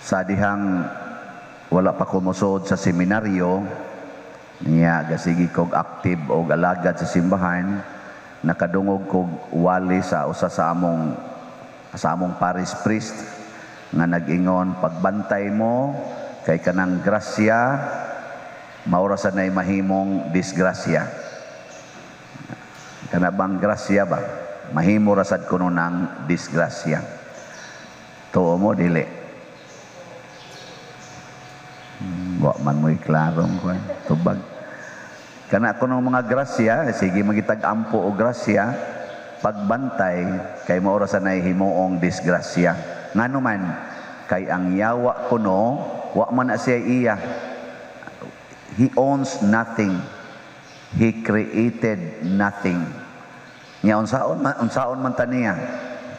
Sa dihang wala pa ko mosuod sa seminaryo, niya gasigi kog active og alagad sa simbahan, nakadungog kog wali sa usa sa among parish priest nga nag-ingon, "Pagbantay mo kay kanang grasya mao ra sa nay mahimong disgrasya." Kana bang grasya ba? Mahimo ra sad kuno ng disgrasya. Tuo mo, dili? Wa man mo'y klarong kuan tubag. Kana kuno mga grasya, sige magitag ampo o grasya, pagbantay kay mao ra sa nay himuong disgrasya. Ngano man? Kay ang yawa kuno, wa man na siya iya. He owns nothing. He created nothing. Nya unsaon man ta niya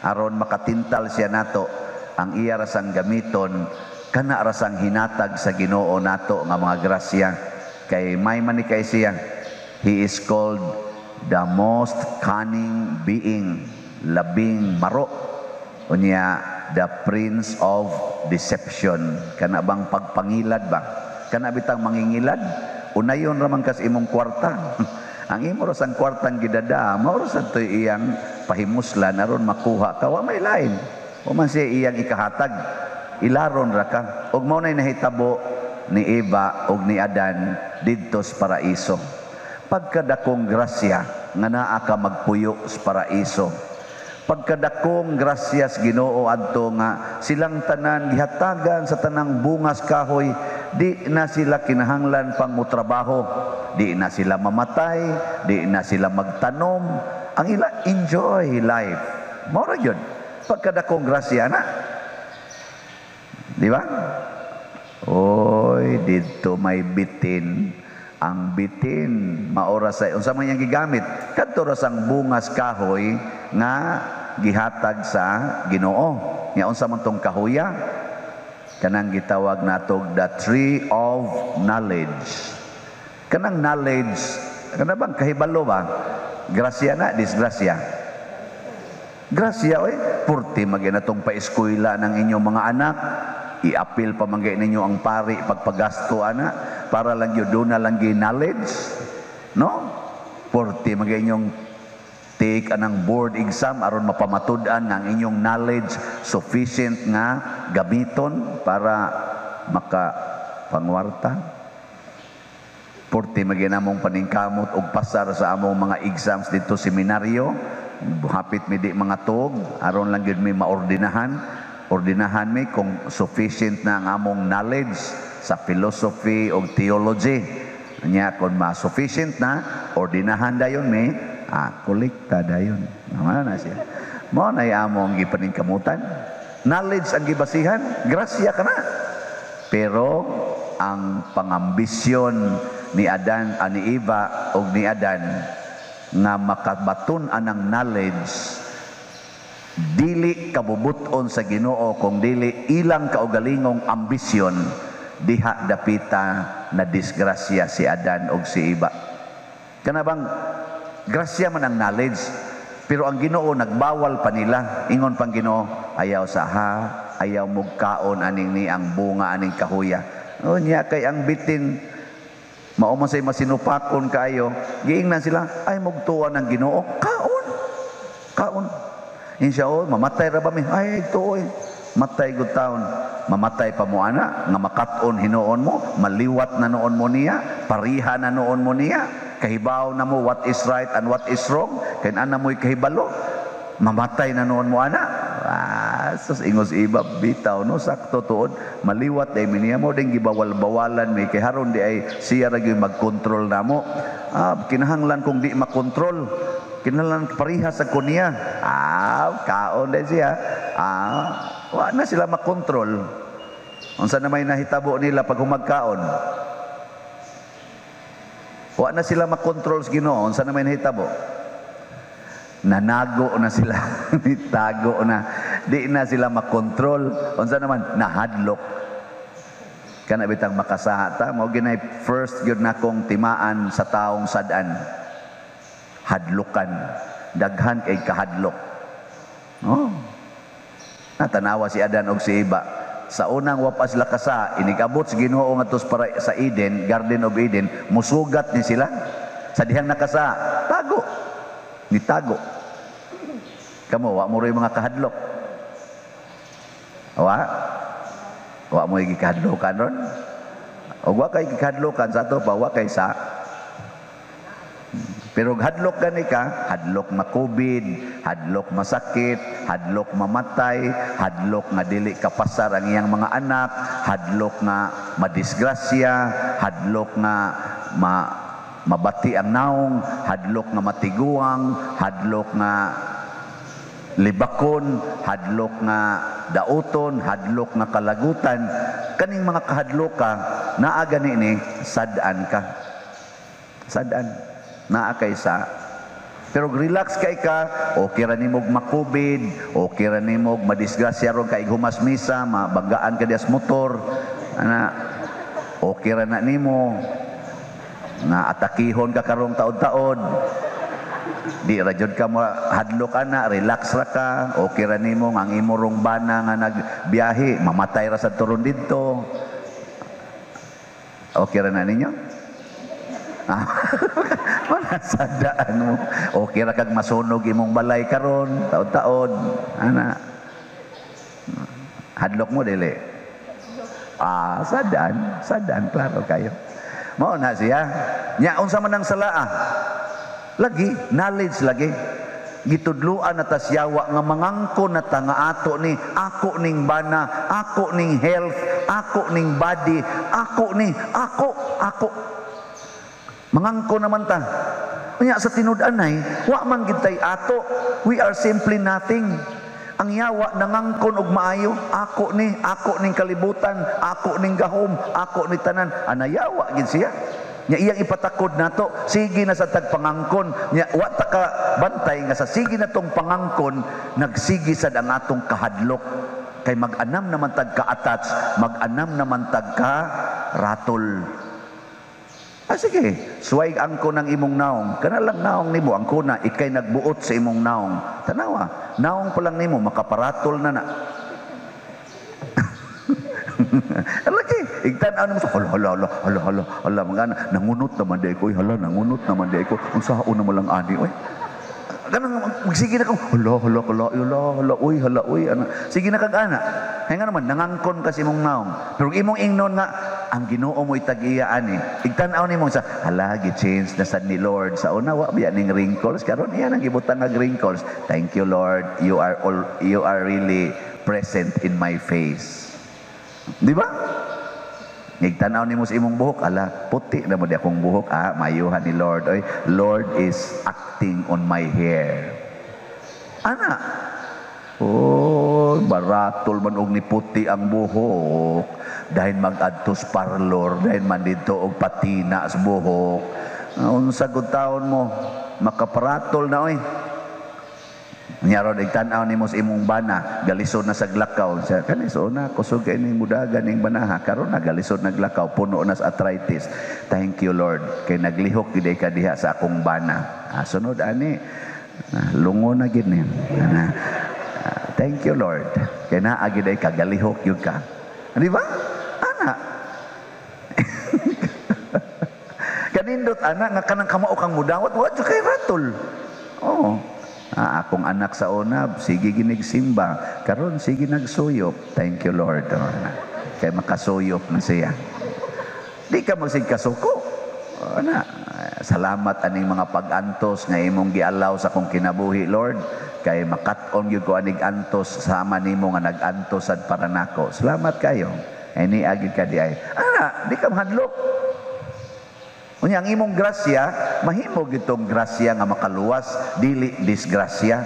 aron makatintal siya nato? Ang iya rasang gamiton kana rasang hinatag sa Ginoo nato nga mga grasya, kay may man ni kay siya. He is called the most cunning being, labing maro. Unya the prince of deception. Kana bang pagpangilad ba? Kana bitang mangingilad, unayon ra man kas imong kwarta. Ang imo ra sang kwartang gidada, mao ra sad to'y iyang pahimuslan aron makuha ka. Wa may lain. Wa man siya iyang ikahatag. Ilaron ra ka. Ug mao nay nahitabo ni Eva ug ni Adan didto sa paraiso. Pagkadakong grasya nga naa ka magpuyo sa paraiso. Pagkadakong grasya sa Ginoo adto nga silang tanan gihatagan sa tanang bungas kahoy, di na sila kinahanglan pang motrabaho, di na sila mamatay, di na sila magtanom. Ang ila, enjoy life. Mao ra gyud. Pagkadakong grasya na. Di ba? Oy, didto may bitin. Ang bitin maora sa unsa man iyang gigamit, kadto ra sang bungas kahoy nga gihatag sa Ginoo. Nya unsa man tong kahoya? Kanang gitawag natog the tree of knowledge. Kanang knowledge, kana bang kahibalo ba? Grasya na, disgrasya? Grasya oy, purti man natong paeskwela ng inyong mga anak. I-apil pa man ninyo ang pari pagpagasto ana para lang yun doon na lang gi knowledge, no? Purti man inyong take anang board exam aron mapamatud-an nga ang inyong knowledge sufficient nga gamiton para maka pangwarta. Purti maginamong paningkamot og pasar sa among mga exams didto seminaryo. Hapit mi di mga tuog aron lang gyud mi maordinahan. Ordinahan mi kung sufficient na ang among knowledge sa philosophy o theology. Nya kung ma-sufficient na, ordinahan dayon mi, kolekta dayon. Mao na siya. Mao na among gipaningkamutan. Knowledge ang gibasihan, grasya ka na. Pero ang pangambisyon ni Adan, ni Eva og ni Adan nga makabaton anang knowledge, dili kabubuton sa Ginoo kung dili ilang kaugalingong ambisyon, diha dapita na disgrasya si Adan og si Eva. Kana bang grasya man ang knowledge, pero ang Ginoo nagbawal pa nila. Ingon pang Ginoo, "Ayaw sa ha, ayaw mugkaon aning ni ang bunga aning kahuya." Unya kay ang bitin mao man say masinupakon kaayo, giingnan sila, "Ay mugtuwa ng Ginoo, kaon. Kaon." Ingon siya, "Oh, mamatay ra ba mi?" "Ay, tuoy. Matay gud taon." Mamatay pa mo ana, nga makat-on hinuon mo, maliwat na noon mo niya, pariha na noon mo niya, kahibaw na mo what is right and what is wrong, kay ana mo'y kahibalo, mamatay na noon mo ana. Ah, sus, ingos iba, bitaw no, sakto tuod, maliwat ay niya mo din gibawal-bawalan mi kay haron di ay siya ra gyud magkontrol namo. Ah, kinahanglan kung di makontrol, kinahanglan pareha sa kunya. Ah, kaon din siya. Ah, wa na sila makontrol. Unsa na may nahitabo nila pag humagkaon? Wa na sila makontrol sa Ginoo. Unsa na may nahitabo? Nanago na sila. Nitago na. Di na sila makontrol. Unsa naman? Nahadlok. Kana bitang makasaha ta, mao ginay first gyud na kong timaan sa taong sad-an. Hadlukan. Daghan kay kahadlok. Oh. Natanawa si Adan og si Eva. Sa unang wa pa sila kasa, inigabot sa Ginoo ngadto para sa Eden, Garden of Eden, musugat ni sila. Sa dihang nakasa, tago. Nitago. Kamo, wa mo rin mga kahadlok. Wa? Wa mo gikahadlokan ron? O wa kay gikahadlokan sa ato pa, wa kay sa. Pero hadlok gani ka, hadlok ma-COVID, hadlok masakit, hadlok mamatay, hadlok nga dili kapasar ang iyang mga anak, hadlok nga madisgrasya, hadlok nga mabati ang naong, hadlok nga matiguang, hadlok nga libakon, hadlok nga dauton, hadlok nga kalagutan. Kaning mga kahadlok ka, naa gani ni sad-an ka. Sad-an. Naa kay sa. Pero relax kay ka, okay ra nimog makubid, okay ra nimog madisgrasya ron kay humas misa, mabanggaan ka dias motor, ana, okay ra na nimo nga atakihon ka karong taod-taod. Di ra jud ka hadlok ana, relax ra ka, okay ra nimo nga ang imo rong bana nga nagbiyahe, mamatay ra sa turon didto. Okay ra na ninyo? Manasadaan mo. Okay ra kag masunog imong balay karon, taod-taod, ana. Hadlok mo dili? Ah, sadaan, sadaan klaro kayo. Mao na siya. Nya unsa man ang salaa? Lagi, knowledge lagi. Gitudluan na tas yawa nga mangangko na ta nga ato ni, ako ning bana, ako ning health, ako ning body, ako ni, ako, ako. Mangangko naman ta. Unya sa tinud-anay, wa man gid tay ato. We are simply nothing. Ang yawa nangangkon og maayo, ako ni, ako ning kalibutan, ako ning gahom, ako ni tanan. Anayawa gid siya. Nya iyang ipatakod nato, sige na sa tagpangangkon. Nya wa ta ka bantay nga sa sige na tong pangangkon, nagsige sad ang atong kahadlok. Kay mag-anam naman tag ka-attach, mag-anam naman tag ka ratol. Ah, sige, suway angko ng imong naong. Kana lang naong nimo, angko na, ikay nagbuot sa imong naong. Tanawa, naong pa lang nimo, makaparatol na na. Lagi, igtan-aw nimo sa, hala, hala, hala, hala, hala, hala, mga ana, nangunot naman di ko, hala, nangunot naman di ko, unsaon naman lang ani, oy. Ganang, magsige na kang, hala, hala, hala, hala, hala, uy, hala, uy, ana. Sige na kag ana. Kaya nga naman, nangangkon kasi imong naong. Pero imong ingnon nga, ang Ginoo mo'y tag-iya ani. Igtan-aw nimo sa, hala, gi-change na sad ni Lord. Sa una, wa biya ning wrinkles. Karon iya nang gibutang nga wrinkles. Thank you, Lord. You are all, you are really present in my face. Di ba? Igtan-aw nimo sa imong buhok, ala, puti na mo di akong buhok. Ah, mayuhan ni Lord. Oy, Lord is acting on my hair. Ana. Oh, baratol man og ni puti ang buhok. Dahil mag-adtos parlor, dahil man dito og patina sa buhok. Unsa gud taon mo, makaparatol na oy. Nya ron igtan-aw nimo sa imong bana, galisod na sa glakaw. Sa kani so na kusog kay ning mudagan ning banaha, karon na galisod na glakaw, puno na sa arthritis. Thank you, Lord, kay naglihok gid ka diha sa akong bana. Ah, sunod ani, lungo na gid ni. Ana. Thank you, Lord. Kay naa gid ay kagalihok gyud ka. Di ba? Ana. Kanindot ana nga kanang kamao kang mudawat, wa jud kay ratol. Oo. Ah, akong anak sa una, sige ginigsimba. Karon sige nagsuyop. Thank you, Lord. Oh, kay makasuyop na siya. Di ka magsig kasuko. Oh, na. Salamat aning mga pag-antos nga imong gialaw sa akong kinabuhi, Lord. Kay makat-on gyud ko anig antos sama nimo nga nag-antos sad para nako. Salamat kayo. Ay niagi ka di ay. Ana, di ka mahadlok. Unya ang imong grasya, mahimo gitong grasya nga makaluwas, dili disgrasya.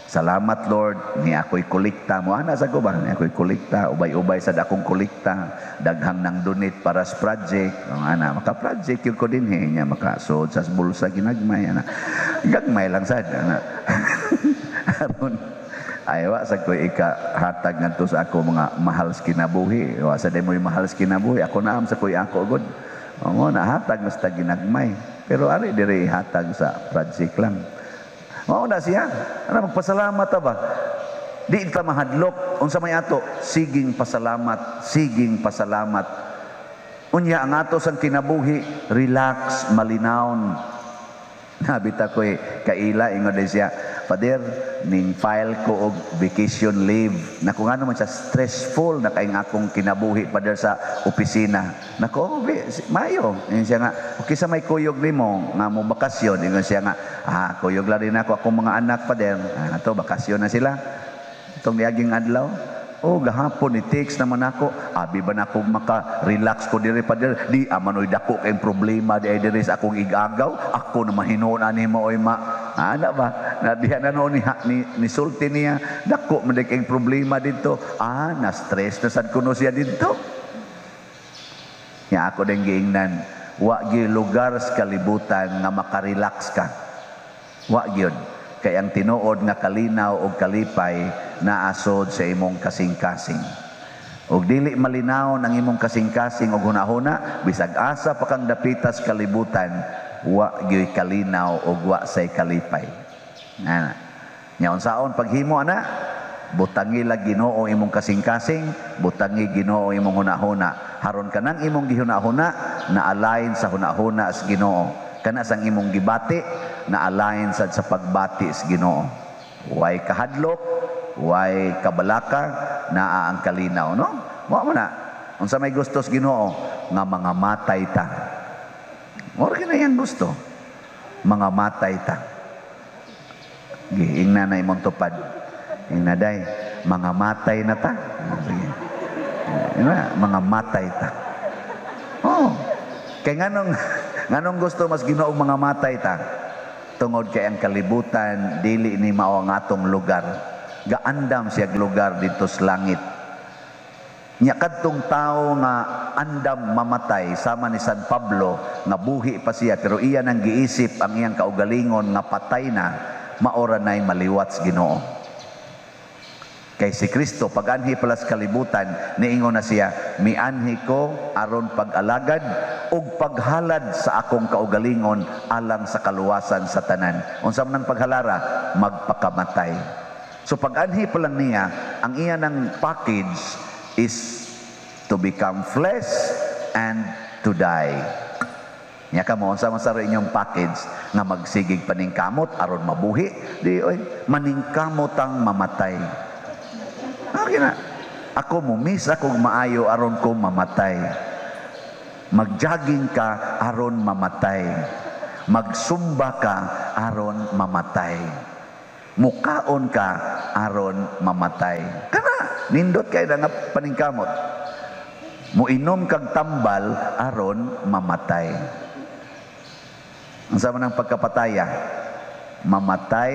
Salamat, Lord, ni ako'y kolekta mo. Ana sa ko ba? Ni ako'y kolekta, ubay-ubay sa akong kolekta, daghang nang donate para sa project. O, ana, maka-project yun ko din he, nya makasod sa bulsa ginagmay ana. Gagmay lang sad ana. Aron ay wa sa ko'y ikahatag ngadto sa ako mga mahal sa kinabuhi. Wa sa mo'y mahal sa kinabuhi, ako naam sa ko'y ako gud. Oo, nahatag mas ta ginagmay. Pero ari diri hatag sa project lang. Mao na siya. Ana magpasalamat ta ba? Di ta mahadlok. Unsa may ato? Siging pasalamat, siging pasalamat. Unya ang ato sang kinabuhi, relax, malinawon. Nabita ko eh, kaila, ingon din siya, "Father, ning file ko og vacation leave." Naku, nga naman siya, stressful na kay akong kinabuhi, Father, sa opisina. Nako, oh, mayo. Ingon siya nga, "Okay sa may kuyog nimo nga mo bakasyon?" Ingon siya nga, "Ah, kuyog lang rin ako akong mga anak, Father." Ah, ato, bakasyon na sila. Itong niaging adlaw, oh, gahapon ni text naman ako. Abi ba na ako maka-relax ko diri, Father? Di aman oy, dako kay problema di ay diri sa akong igagaw. Ako naman hinuon ani mo oy ma. Ana ba? Na diha na noon ni sulti niya, dako man kay problema dito. Ah, na stress na sad kuno siya dito. Nya ako din giingnan, wa gyud lugar sa kalibutan nga makarelax ka. Wa gyud. Kay ang tinuod nga kalinaw og kalipay naasod sa imong kasing-kasing. Og dili malinaw ang imong kasing-kasing og hunahuna, bisag asa pa kang dapitas kalibutan, wa gyud kalinaw og wa say kalipay. Ana. Nya unsaon paghimo ana? Butangi lang Ginoo imong kasing-kasing, butangi Ginoo imong hunahuna. Haron kanang imong gihunahuna na align sa hunahuna sa Ginoo. Kana sang imong gibati na align sad sa pagbati sa Ginoo. Way kahadlok, way kabalaka, naa ang kalinaw, no? Mao man na. Unsa may gusto sa Ginoo? Nga mga matay ta. Mao ra yang gusto. Mga matay ta. Giingna na imong tupad. Ingna day, mga matay na ta. Sige. Ingna, mga matay ta. Oh. Kay nganong gusto mas Ginoo mga matay ta? Tungod kay ang kalibutan dili ni mao ang atong lugar. Gaandam siya lugar dito sa langit. Nya kadtong tao nga andam mamatay sama ni San Pablo nga buhi pa siya pero iya nang giisip ang iyang kaugalingon nga patay na, maora na'y maliwat sa Ginoo. Kay si Kristo pag-anhi pala sa kalibutan, niingon na siya, "Mianhi ko aron pag-alagad ug paghalad sa akong kaugalingon alang sa kaluwasan sa tanan." Unsa man ang paghalara? Magpakamatay. So pag-anhi pa lang niya, ang iya ng package is to become flesh and to die. Nya kamo, unsa man sa inyong package nga magsigig paningkamot aron mabuhi? Di oy, maningkamot ang mamatay. Okay na. Ako mo miss ako maayo aron ko mamatay. Magjogging ka aron mamatay. Magsumba ka aron mamatay. Mukaon ka aron mamatay. Kana nindot kay na nga paningkamot. Muinom kag tambal aron mamatay. Ang sama ng pagkapataya, mamatay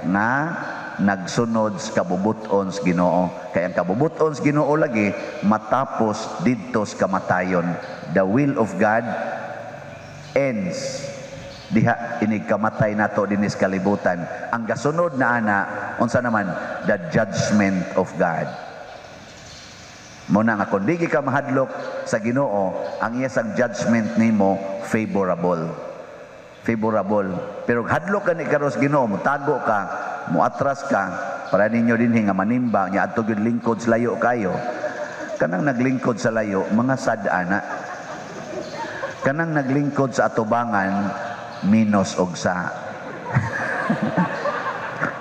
nga nagsunod sa kabubuton sa Ginoo. Kaya ang kabubuton sa Ginoo lagi matapos didto sa kamatayon. The will of God ends diha inig kamatay nato dinis kalibutan. Ang gasunod na ana, unsa naman? The judgment of God. Mo na nga kung di ka mahadlok sa Ginoo, ang iya sang judgment nimo favorable. Favorable. Pero hadlok ka ni karos Ginoo, mo tago ka, mo atras ka, para ninyo din nga manimba, nya adto gyud lingkod sa layo kayo. Kanang naglingkod sa layo, mga sad ana. Kanang naglingkod sa atubangan, minus og sa.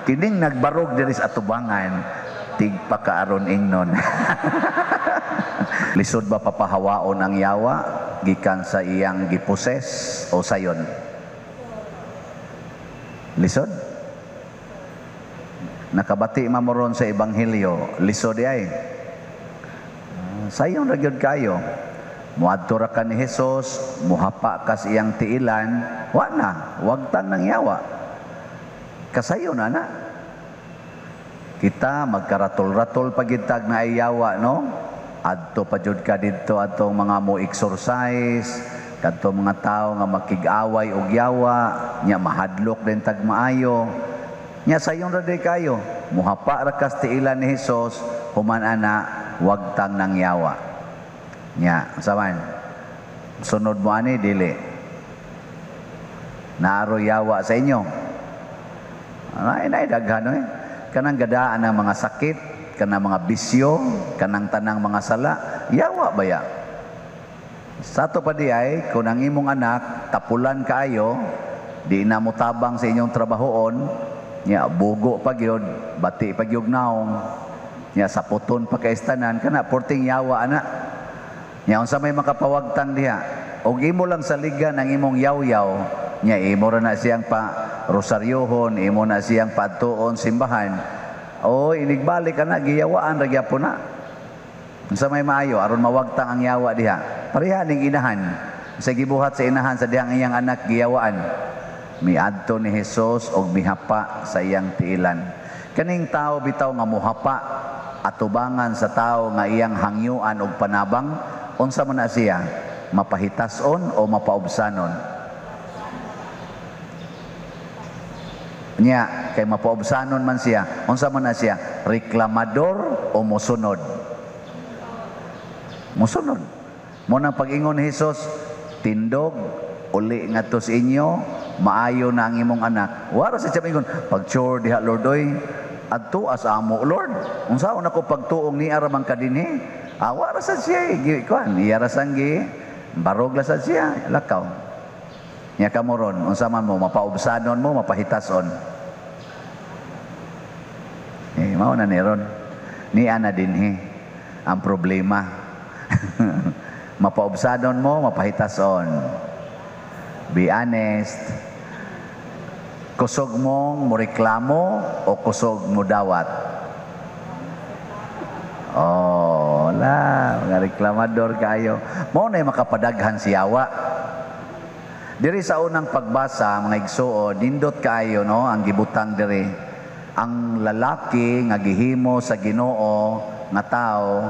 Kining nagbarog diri sa atubangan, tigpakaaron ingnon. Lisod ba papahawaon ang yawa gikan sa iyang giposes o sayon? Lisod? Nakabati mamoron sa ebanghelyo, lisod ay. Sayon ra gyud kayo. Muadto ra ka ni Jesus, muhapa ka sa iyang tiilan, wa na, wagtang nang yawa. Kasayon na na. Kita magkaratol-ratol pagitag na yawa, no? Adto pa jud ka didto atong mga mo exorcise, kadto mga tao nga makig-away og yawa, nya mahadlok din tag maayo. Nya sayon ra day kayo, muhapa ra kas tiilan ni Hesus, human ana wagtang nang yawa. Nya, saman. Sunod mo ani dili. Naaro yawa sa inyo. Ay, nay daghan eh. Kanang gadaan ang mga sakit, kanang mga bisyo, kanang tanang mga sala, yawa baya. Sa ato pa di ay, kung ang imong anak, tapulan kaayo, di na mo tabang sa inyong trabahoon, nya bugo pa gyud, bati pa gyud naong, nya saputon pa kay tanan, kana porting yawa ana. Nya unsa may makapawagtang diha? Og imo lang saligan ang imong yaw-yaw, nya imo ra na siyang pa rosaryohon, imo na siyang padtuon simbahan. O inigbalik ana, giyawaan ra gyapon na. Unsa may maayo aron mawagtang ang yawa diha? Pareha ning inahan. Sa gibuhat sa inahan sa dihang iyang anak giyawaan. Miadto ni Hesus og mihapa sa iyang tiilan. Kaning tao bitaw nga muhapa atubangan sa tao nga iyang hangyuan og panabang, unsa man na siya? Mapahitason o mapaubsanon? Nya kay mapaubsanon man siya, unsa man na siya? Reklamador o mosunod? Mosunod. Mo nang pag-ingon ni Hesus, tindog uli ngadto sa inyo, maayo na ang imong anak. Wara sa siya ingon, pag-chore diha Lord oy, adto as amo Lord. Unsaon ako pagtuong ni ara man ka dinhi? Wara sa siya kuan, iya ra sang gi barog la sa siya, lakaw. Nya kamo ron, unsa man mo, mapaubsanon mo, mapahitason. Mao na ni ron. Niya na dinhi ang problema. Mapaubsanon mo, mapahitason. Be honest. Kusog mong moreklamo o kusog mo dawat? Oh, la, mga reklamador kayo. Mao na makapadaghan si yawa. Diri sa unang pagbasa, mga igsuon, nindot kaayo no ang gibutang diri. Ang lalaki nga gihimo sa Ginoo nga tao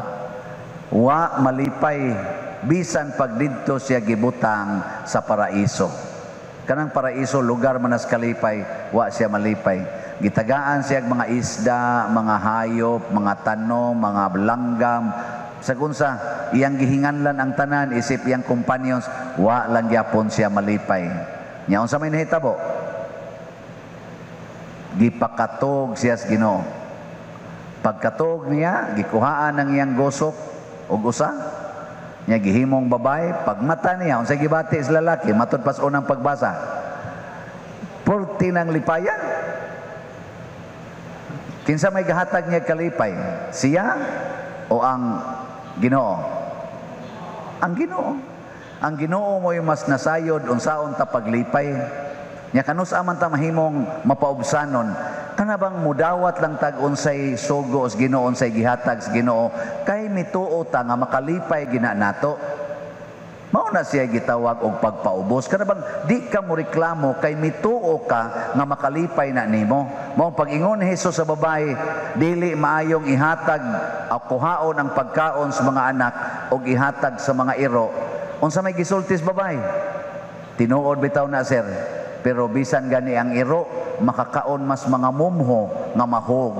wa malipay bisan pag didto siya gibutang sa paraiso. Kanang paraiso lugar man as kalipay, wa siya malipay. Gitagaan siya mga isda, mga hayop, mga tanom, mga langgam. Sagunsa iyang gihinganlan ang tanan isip iyang companions, wa lang gyapon siya malipay. Nya unsa may nahitabo? Gipakatog siya sa Ginoo. Pagkatog niya, gikuhaan ang iyang gosok og usa. Nya gihimong babae, pagmata niya unsay gibati sa lalaki, matud pas unang pagbasa. Purti ng lipayan. Kinsa may gahatag niya kalipay? Siya o ang Ginoo? Ang Ginoo. Ang Ginoo mo'y mas nasayod unsaon ta paglipay. Nya kanus-a man ta mahimong mapaubsanon? Kana bang mudawat lang tag unsay sugo sa Ginoo, unsay gihatag sa Ginoo, kay mituo ta nga makalipay gina nato. Mao na siya gitawag og pagpaubos. Kana bang di ka mo reklamo kay mituo ka nga makalipay na nimo. Mao pag-ingon ni Hesus sa babae, dili maayong ihatag o kuhaon ang pagkaon sa mga anak og ihatag sa mga iro. Unsa may gisulti sa babae? Tinuod bitaw na sir. Pero bisan gani ang iro, makakaon mas mga mumho nga mahog.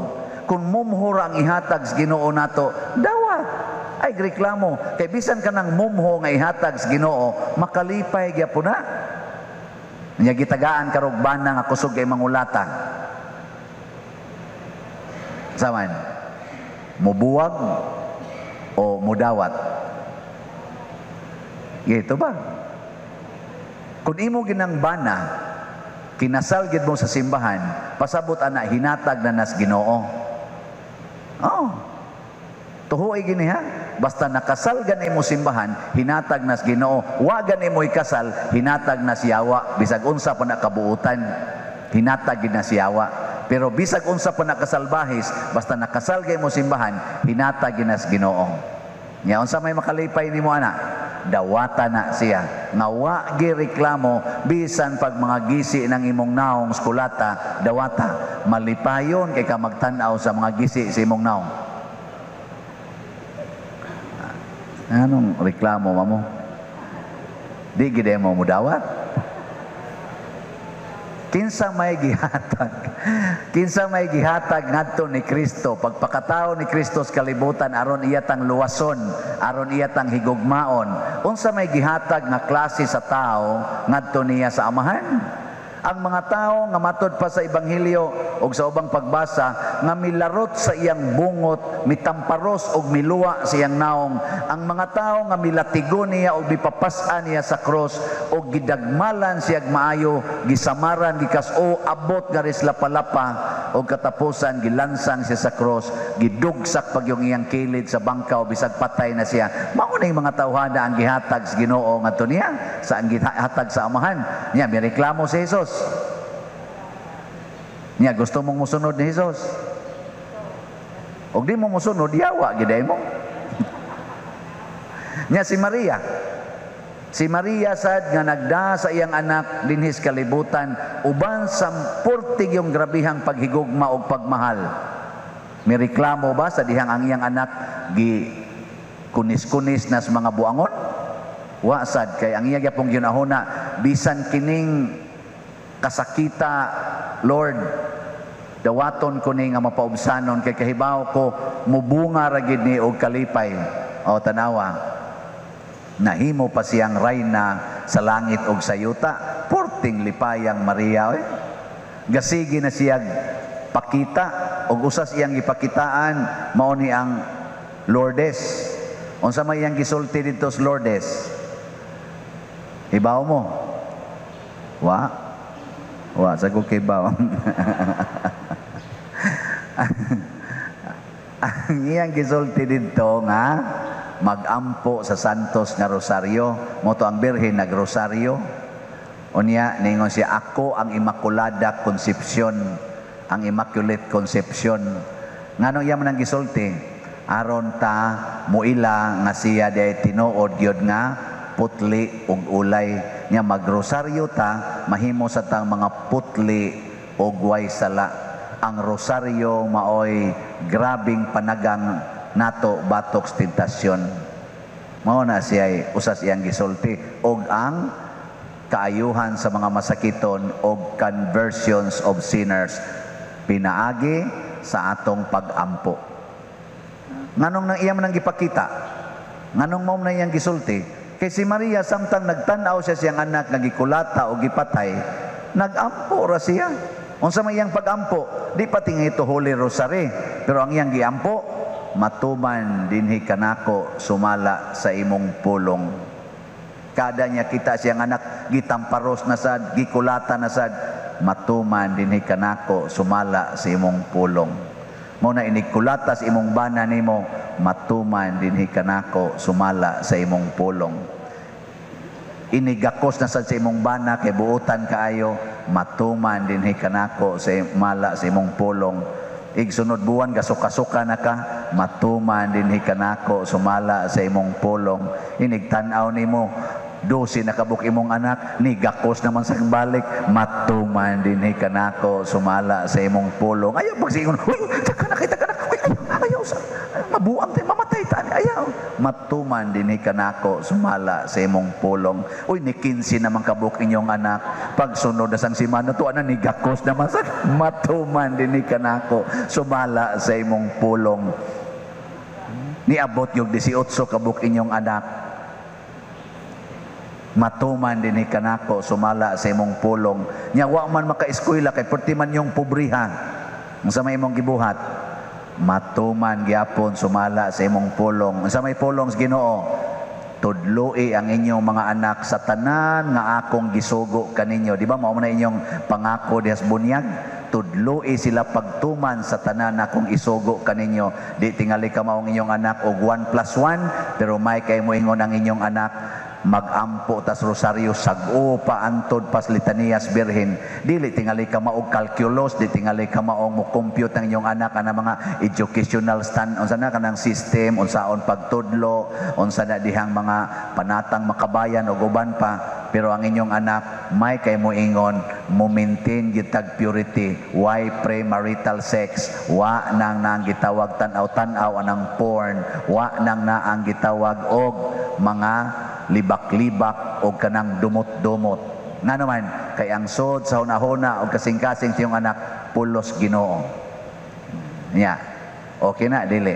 Kung mumho ra ang ihatag sa Ginoo nato, dawat. Ay reklamo, kay bisan ka ng mumho nga ihatag sa Ginoo, makalipay gyapon na. Nya gitagaan karog bana nga kusog kay mangulata. Saman, mubuwag o mudawat? Gito ba? Kung imo ginang bana, kinasal gid mo sa simbahan, pasabot ana hinatag na nas Ginoo. Oh. Tuhoy gini ha. Basta nakasal gani mo simbahan, hinatag nas Ginoo. Wa gani mo ikasal, hinatag nas yawa. Bisag unsa pa na kabuutan, hinatag gid nas yawa. Pero bisag unsa pa na kasalbahis, basta nakasal gani mo simbahan, hinatag gid nas Ginoo. Nya unsa may makalipay nimo ana? Dawata na siya. Nga wa gireklamo bisan pag mga gisi ng imong naong skulata, dawata. Malipayon kay ka magtan-aw sa mga gisi sa imong naong. Anong reklamo mamo? Di gid mo mudawat. Kinsa may gihatag? Kinsa may gihatag ngadto ni Kristo? Pagpakatao ni Kristo sa kalibutan aron iya tang luwason, aron iya tang higugmaon. Unsa may gihatag nga klase sa tao ngadto niya sa Amahan? Ang mga tao nga matod pa sa Ebanghelyo og sa ubang pagbasa nga milarot sa iyang bungot, mitamparos og miluwa sa iyang naong, ang mga tao nga milatigo niya og mipapas-an niya sa cross og gidagmalan siya maayo, gisamaran, gikas-o, abot nga ris lapalapa, og katapusan gilansang siya sa cross, gidugsak pag yung iyang kilid sa bangkaw bisag patay na siya. Mao ning mga tawhana ang gihatag sa Ginoo ngadto niya, sa ang gihatag sa Amahan. Niya mireklamo si Jesus. Niya gusto mong musunod ni Jesus. Og di mo musunod, yawa giday mo. Niya si Maria. Si Maria sad nga nagda sa iyang anak dinhis kalibutan uban sa purtig yung grabihang paghigugma og pagmahal. Mireklamo ba sa dihang ang iyang anak gi kunis-kunis na sa mga buangon? Wa sad, kay ang iya gyapong ginahuna, bisan kining kasakita, Lord, dawaton ko ni nga mapaubsanon kay kahibaw ko mubunga ra gid ni og kalipay. O tanawa, nahimo pa siyang rayna sa langit og sa yuta. Purting lipayang Maria, oy. Gasigi na siya pakita og usas iyang gipakitaan mao ni ang Lourdes. Unsa may iyang gisulti didto sa Lourdes? Hibaw mo? Wa? Wa sa ko kibaw. Ang iyang gisulti didto nga magampo sa Santos nga Rosario, mo to ang Birhen nagrosaryo. Unya ningon siya, ako ang Immaculada Concepcion, ang Immaculate Concepcion. Ngano iya man ang gisulti? Aron ta muila nga siya di tinuod gyud nga putli ug ulay. Nya magrosaryo ta, mahimo sa tang mga putli ug way sala. Ang rosaryo maoy grabing panagang nato batok sa tentasyon. Mao na siya usas iyang gisulti og ang kaayuhan sa mga masakiton og conversions of sinners pinaagi sa atong pagampo. Nganong nang iya man ang gipakita? Nganong mao man iyang gisulti? Kay si Maria samtang nagtan-aw siya siyang anak nga gikulata o gipatay, nagampo ra siya. Unsa may iyang pagampo? Di pa tingi ito Holy Rosary, pero ang iyang giampo, matuman dinhi kanako sumala sa imong pulong. Kada niya kita siyang anak gitamparos na sad, gikulata na sad, matuman dinhi kanako sumala sa imong pulong. Mao na inigkulata sa imong bana nimo, matuman dinhi kanako sumala sa imong pulong. Inigakos na sad sa imong bana kay buotan kaayo, matuman dinhi kanako sa mala sa imong pulong. Igsunod buwan gasuka-suka na ka, matuman dinhi kanako sumala sa imong pulong. Inigtan-aw nimo 12 na kabuk imong anak, ni gakos naman sa balik, matuman dinhi kanako sumala sa imong pulong. Ayaw pagsingon, uy, taka na kita ka na, uy, ayaw, ayaw sa mabuang tayo, mamatay ta, ayaw. Matuman dinhi kanako sumala sa imong pulong. Uy, ni 15 naman kabuk inyong anak, pagsunod na sang simana to, ana ni gakos naman sa matuman dinhi kanako sumala sa imong pulong. Niabot yung 18 kabuk inyong anak, matuman dinhi kanako sumala sa imong pulong. Nya wa man makaeskwela kay perti man yung pobriha. Unsa may imong gibuhat? Matuman gyapon sumala sa imong pulong. Unsa may pulong sa Ginoo? Tudloi ang inyong mga anak sa tanan nga akong gisugo kaninyo. Di ba mao man na inyong pangako dihas bunyag? Tudloi sila pagtuman sa tanan akong isugo kaninyo. Di tingali ka maong inyong anak og 1 + 1, pero may kay moingon ang inyong anak, magampo tas rosaryo sag-o pa antod pas litanias birhen. Dili tingali ka maog calculus, di tingali ka maong mo compute ang inyong anak ana mga educational stand, unsa na kanang system, unsaon pagtudlo, unsa na dihang mga panatang makabayan og uban pa. Pero ang inyong anak may kay moingon mo maintain gitag purity, why premarital sex, wa nang nang gitawag tan-aw-tan-aw anang porn, wa nang naang gitawag og mga libak-libak o kanang dumot-dumot. Nga naman, kay ang sod sa hunahuna o kasing-kasing tiyong anak, pulos Ginoo. Nya, okay na, dili.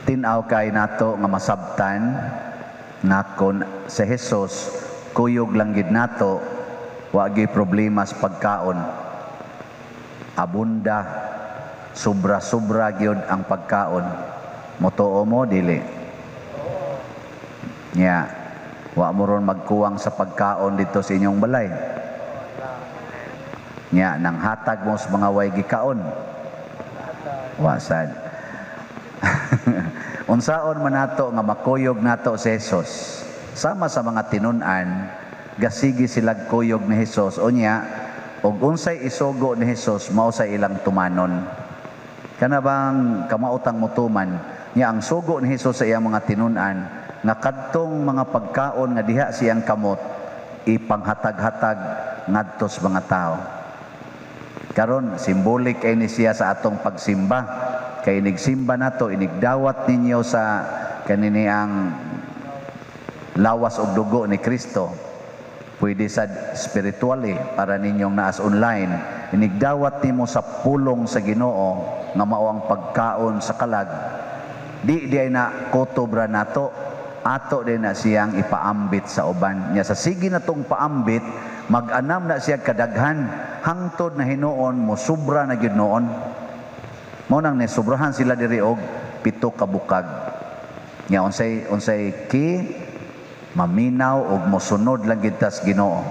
Tin-aw kay nato nga masabtan nga kon sa Jesus, kuyog lang gid nato Wa gyud problema sa pagkaon. Abunda, sobra-sobra gyud ang pagkaon. Motuo mo, dili? Nya, wa mo ron magkuwang sa pagkaon dito sa inyong balay. Nya, nang hatag mo sa mga way gikaon. Wa sad. Unsaon man nato nga makuyog nato si Jesus? Sama sa mga tinun-an, gasigi silag kuyog ni Jesus unya ug unsay isugo ni Jesus, mao sa ilang tumanon. Kana bang kamaotang mutuman niya ang sugo ni Jesus sa iyang mga tinun-an nga kadtong mga pagkaon nga diha siyang kamot, ipanghatag-hatag ngadto sa mga tao? Karon, symbolic ay ni siya sa atong pagsimba. Kay inigsimba nato, inigdawat ninyo sa kanini ang lawas og dugo ni Kristo. Pwede sa spiritually para ninyong naas online. Inigdawat nimo sa pulong sa Ginoo nga mao ang pagkaon sa kalag. Di di ay na kutob ra nato, ato din na siyang ipaambit sa uban. Nya sa sige na tong paambit, mag-anam na siya kadaghan hangtod na hinuon mo sobra na gyud noon. Mao nang nisubrahan sila diri og 7 ka bukag. Nya unsay ki maminaw og mosunod lang gyud tas Ginoo.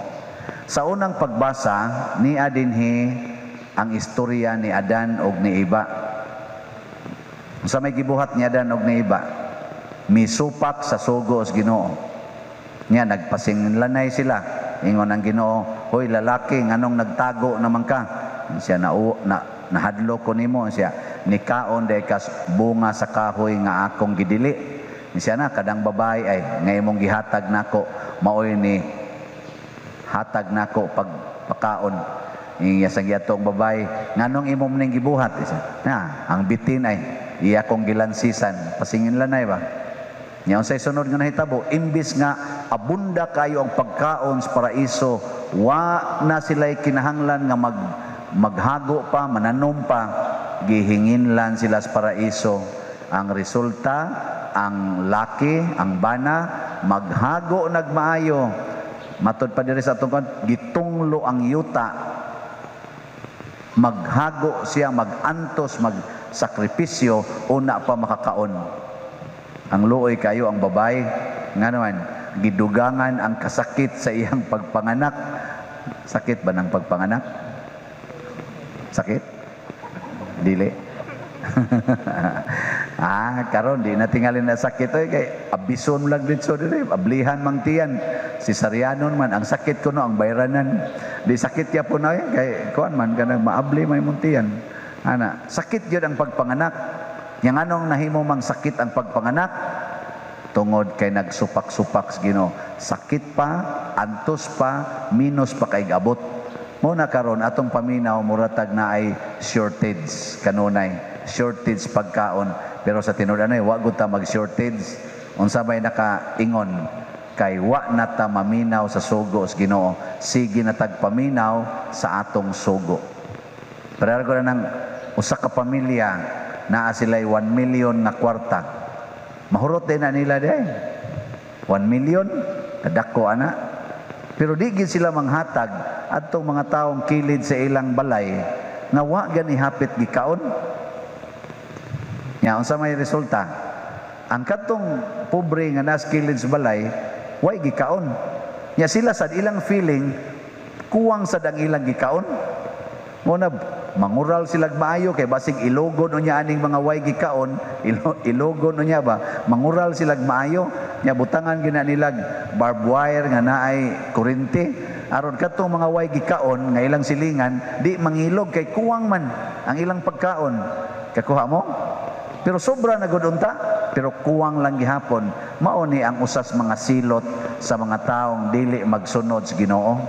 Sa unang pagbasa ni dinhi ang istorya ni Adan og ni Eva. Unsa may gibuhat ni Adan og ni Eva? Misupak sa sugo sa Ginoo. Nya nagpasinglanay sila. Ingon ang Ginoo, "Hoy lalaki, nganong nagtago naman ka?" Siya, na nahadlo ko nimo." Siya, "Nikaon day kas bunga sa kahoy nga akong gidili." Siya na, "Kadang babae ay nga imong gihatag nako, maoy ni hatag nako pagpakaon." Iya sa giyatong babae, "Nganong imong ning gibuhat?" Siya, "Na, ang bitin ay iya kong gilansisan." Pasingin lanay ba? Nya unsay sunod nga nahitabo? Imbis nga abunda kayo ang pagkaon sa paraiso, wa na sila'y kinahanglan nga maghago pa, mananom pa, gihinginlan sila sa paraiso. Ang resulta, ang laki, ang bana, maghago nagmaayo. Matod pa diri sa atong kan, gitunglo ang yuta. Maghago siya, magantos, magsakripisyo, una pa makakaon. Ang luoy kayo ang babae, nga naman, gidugangan ang kasakit sa iyang pagpanganak. Sakit ba ng pagpanganak? Sakit? Dili. Karon di na tingali na sakit oy, kay abison lang dito diri, ablihan mang tiyan. Si Sarianon man ang sakit kuno ang bayranan. Di sakit ya po na oy, kay kuan man kanang maabli may mong tiyan. Ana, sakit gyud ang pagpanganak. Yang anong nahimo mang sakit ang pagpanganak? Tungod kay nagsupak-supak sa Ginoo. Sakit pa, antos pa, minus pa kay abot. Mo na karon atong paminaw muratag na ay shortage kanunay. Shortage pagkaon. Pero sa tinud anay wa gud ta mag-shortage. Unsa may nakaingon kay wa na ta maminaw sa sugo sa Ginoo. Sige na tagpaminaw sa atong sugo. Pero ko na nang usa ka pamilya naa sila'y 1 million nga kwarta. Mahurot din na nila day. 1 million, kadako ana. Pero di gid sila manghatag adtong mga taong kilid sa ilang balay nga wa gani hapit gikaon. Nya unsa may resulta? Ang kadtong pobre nga nas kilid sa balay, way gikaon. Nya sila sad ilang feeling kuwang sad ang ilang gikaon. Mo na mangural sila maayo kay basig ilogon unya aning mga way gikaon, ilogon unya ba, mangural sila maayo. Nya butangan gina nilag barbed wire nga naay kuryente aron kadtong mga way gikaon nga ilang silingan di mangilog kay kuwang man ang ilang pagkaon. Kakuha mo? Pero sobra na gud unta, pero kuwang lang gihapon. Mao ni ang usas mga silot sa mga taong dili magsunod sa Ginoo.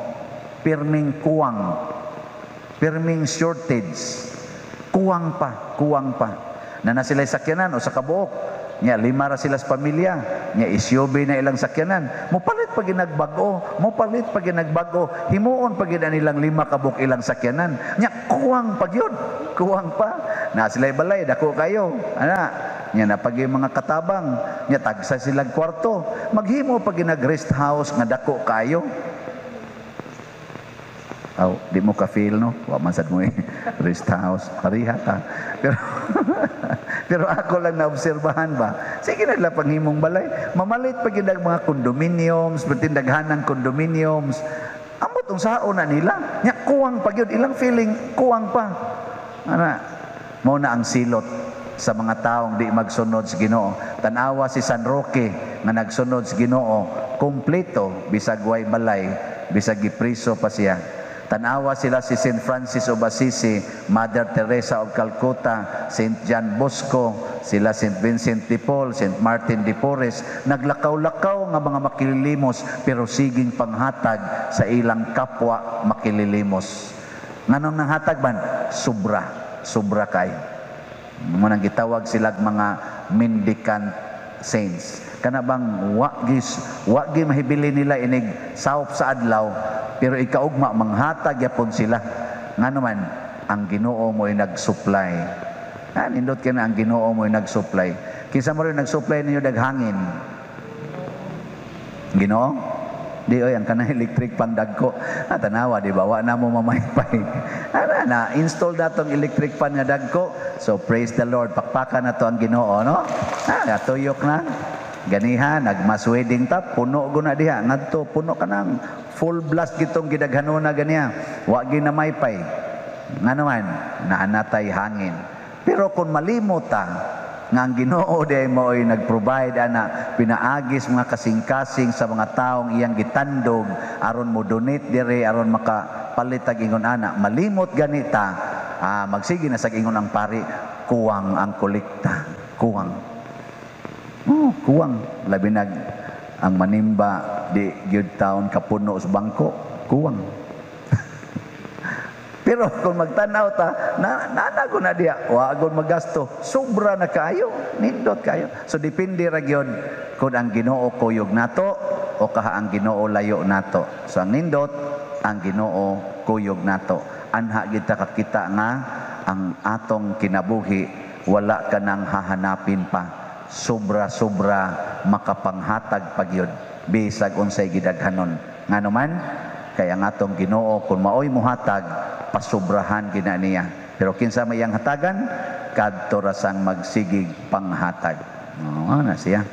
Pirming kuwang, pirming shortage, kuwang pa, kuwang pa. Na na sila'y sakyanan o sa kabuok, nya 5 ra sila sa pamilya, nya SUV na ilang sakyanan. Mopalit pa ginagbag-o, mopalit pa ginagbag-o, himuon pa gid nilang 5 kabuok ilang sakyanan. Nya kuwang pa gyud, kuwang pa. Na sila'y balay, dako kayo. Ana, nya napagi mga katabang, nya tagsa silang kwarto, maghimo pa ginag rest house nga dako kayo. Aw, di mo ka feel, no? Wa man sad mo rest house. Pareha ta. Pero pero ako lang naobserbahan ba. Sige na lang panghimong balay. Mamalit pa gyud ang mga condominiums, perting daghanang condominiums. Amot unsaon na nila. Nya kuwang pa gyud ilang feeling, kuwang pa. Ana, mao na ang silot sa mga taong di magsunod sa Ginoo. Tan-awa si San Roque nga nagsunod sa Ginoo, kompleto bisag way balay, bisag gipriso pa siya. Tanawa sila si St. Francis of Assisi, Mother Teresa of Calcutta, St. John Bosco, sila St. Vincent de Paul, St. Martin de Porres, naglakaw-lakaw nga mga makililimos pero siging panghatag sa ilang kapwa makililimos. Nganong nanghatag man? Sobra, sobra kay. Mao nang gitawag sila mga mendicant saints. Kana bang wa gi mahibili nila inig saop sa adlaw, pero ikaugma manghatag yapon sila. Ngano man, ang Ginoo mo'y nag-supply. Ah, nindot kay na ang Ginoo mo'y nag-supply. Kinsa mo rin nag-supply ninyo daghangin? Ginoo? Di oy, ang kanang electric fan dagko. Ah, tanawa, di ba? Wa na mo mamaypay. Ara na install datong electric fan nga dagko. So praise the Lord. Pakpakan na to ang Ginoo, no? Ah, tuyok na. Ganiha nag-mass wedding ta, puno guna diha ngadto, puno kanang full blast gitong gidaghanona ganiha. Wa ginamaypay. Ngano man, naanatay hangin. Pero kung malimot ta nga ang Ginoo di mo'y nag-provide ana, pinaagis mga kasing-kasing sa mga taong iyang gitandog aron mo donate dire, aron makapalit ag ingon ana, malimot ganita, ah, magsige na sa ingon ang pari, kuwang ang kolekta, kuwang. Oh, kuwang. Labi nag ang manimba di gyud taon kapuno sa bangko, kuwang. Pero kung magtanaw ta, na nanago na diya, wa agon magasto, sobra na kayo, nindot kayo. So depende ra gyud kung ang Ginoo kuyog nato o kaha ang Ginoo layo nato. So ang nindot, ang Ginoo kuyog nato. Anha gid ta kakita nga ang atong kinabuhi wala ka nang hahanapin pa. Sobra-sobra makapanghatag pa gyud bisag unsay gidaghanon. Ngano man, kay ang atong Ginoo kung maoy muhatag, pasubrahan gina niya. Pero kinsa may iyang hatagan, kadto ra sang magsigig panghatag. Oo, na siya.